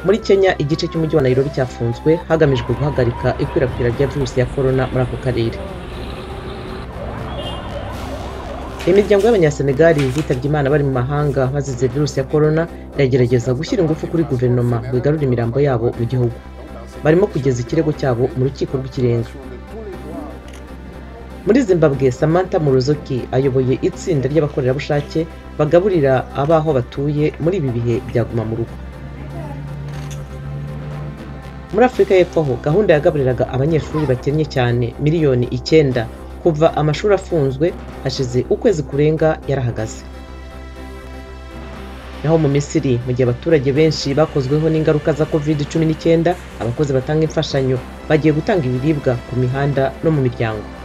Muri Kenya, igice cy'umujyi wa Nairobi cyafunzwe hagamijwe guhagarika ikwirakwira rya virusi ya corona muri ako karere. Imiryango y'Abanyasenegali bitabye Imana bari mu mahanga bazize virusi ya corona iragerageza gushyira ingufu kuri guverinoma ngo igarure imirambo yabo mu gihugu. Barimo kugeza ikirego cyabo mu rukiko rw'ikirenga. Muri Zimbabwe, Samantha Murozoki ayoboye itsinda ry'abakorerabushake bagaburira abaho batuye muri ibi bihe bya guma mu rugo. Muri Afurika y'Epfo ho, gahunda yagaburiraga abanyeshuri bakennye cyane 9 miliyoni kuva amashuri afunzwe hashize ukwezi kurenga yarahagaze. Naho mu Misiri, mu gihe abaturage benshi bakozweho n'ingaruka za COVID-19, abakozi batanga imfashanyo bagiye gutanga ibiribwa ku mihanda no mu miryango.